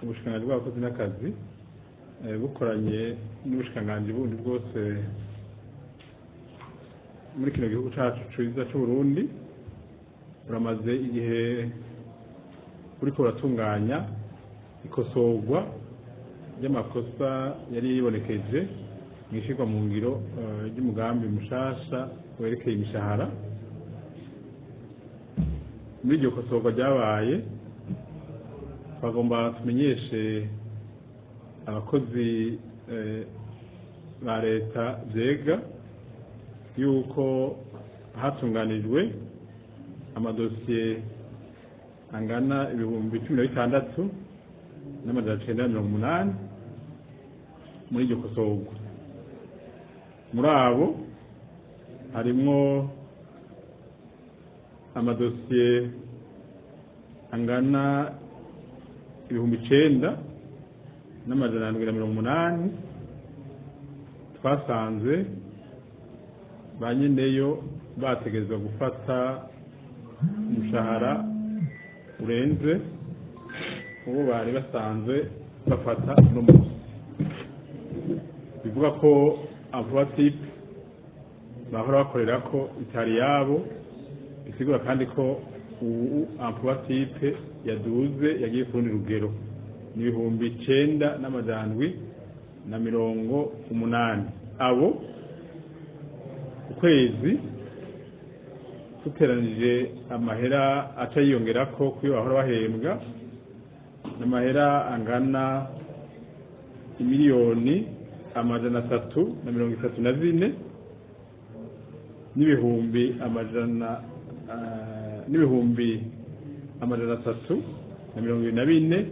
Ubushikiranganji bw'abakozi n'akazi bukoranye n'ubushikiranganji bundi bwose muri kino gihugu cacu ciza c'Uburundi, buramaze igihe buriko buratunganya ikosorwa ry'amakosa yari yibonekeje mw'ishirwa mu ngiro ry'umugambi mushasha werekeye imishahara. Muri iryo kosorwa ryabaye, twagomba tumenyeshe abakozi ba leta vyega yuko hatunganijwe amadosiye angana 16,980 muri iryo kosorwa. Muri abo harimwo amadosiye angana 9,780 twasanze ba nyeneyo bategerezwa gufata umushahara urenze uwo bari basanzwe bafata uno munsi, bivuga ko emploi type bahora bakorera ko itari yabo. Bisigura kandi ko ubu emploi type yaduze, yagiye ku rundi rugero, ni 9,780. Abo ku kwezi, duteranije amahera aca yiyongerako kuyo bahora bahembwa, n'amahera angana 334,000 n'ibihumbi amajana n'ibihumbi 324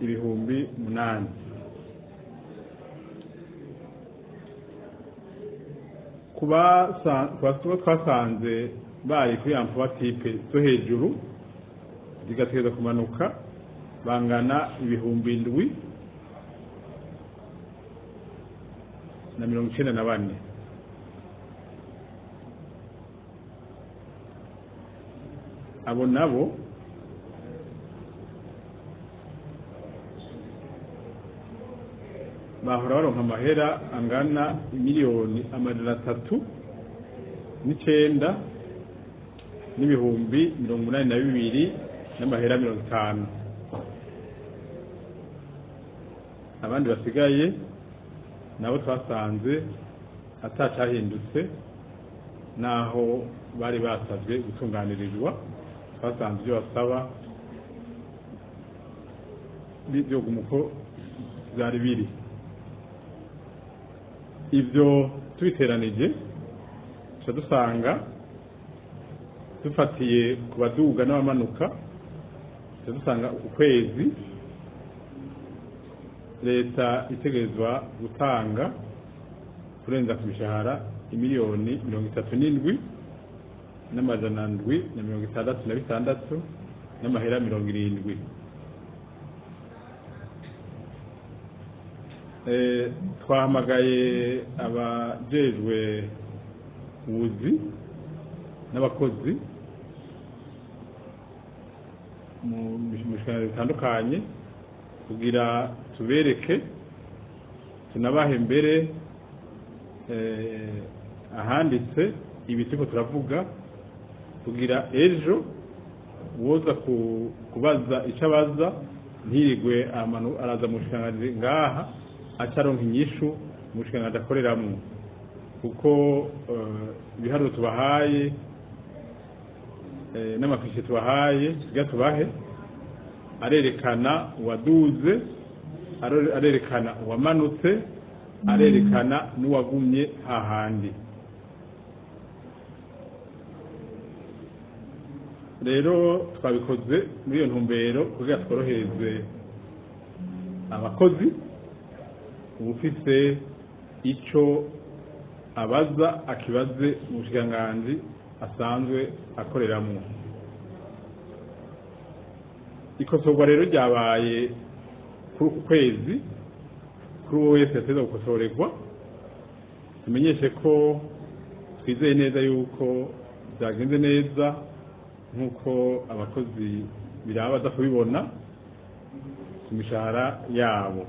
800. Kuba twasanze bari kuri emploi type zo hejuru zigategerezwa kumanuka, bangana 7,094. Abo nabo bahora baronka amahera angana 309,082 n'amahera 50. Abandi basigaye nabo twasanze atacahindutse naho bari basabye gutunganirizwa, twasanze ibyo basaba vyoguma uko vyari biri. Ivyo tubiteranije, tuca dusanga, dufatiye ku baduga n'abamanuka, tuca dusanga uku kwezi leta itegerezwa gutanga kurenza ku mishahara 37,766 n'amahera 70. Twahamagaye abajejwe ubuzi n'abakozi mu mishikiranganji bitandukanye kugira tubereke, tunabahe mbere ahanditse ibi turiko turavuga, kugira ejo uwoza kubaza ico abaza ntirigwe araza mu bushikiranganji ngaha, aca aronka inyishu mu bushikiranganji akoreramwo, kuko ibiharuro tubahaye n'amafishi tubahaye tugira tubahe arerekana uwaduze, arerekana uwamanutse, arerekana n'uwagumye hahandi. Rero twabikoze muri iyo ntumbero kugira tworohereze abakozi, uwufise ico abaza akibaze mu bushikiranganji asanzwe akoreramwo. Ikosorwa rero ryabaye kuri uku kwezi, kuri uwo wese yateza gukosorerwa. Tumenyeshe ko twizeye neza yuko byagenze neza nk'uko abakozi Biraba baza kubibona ku mishahara yabo.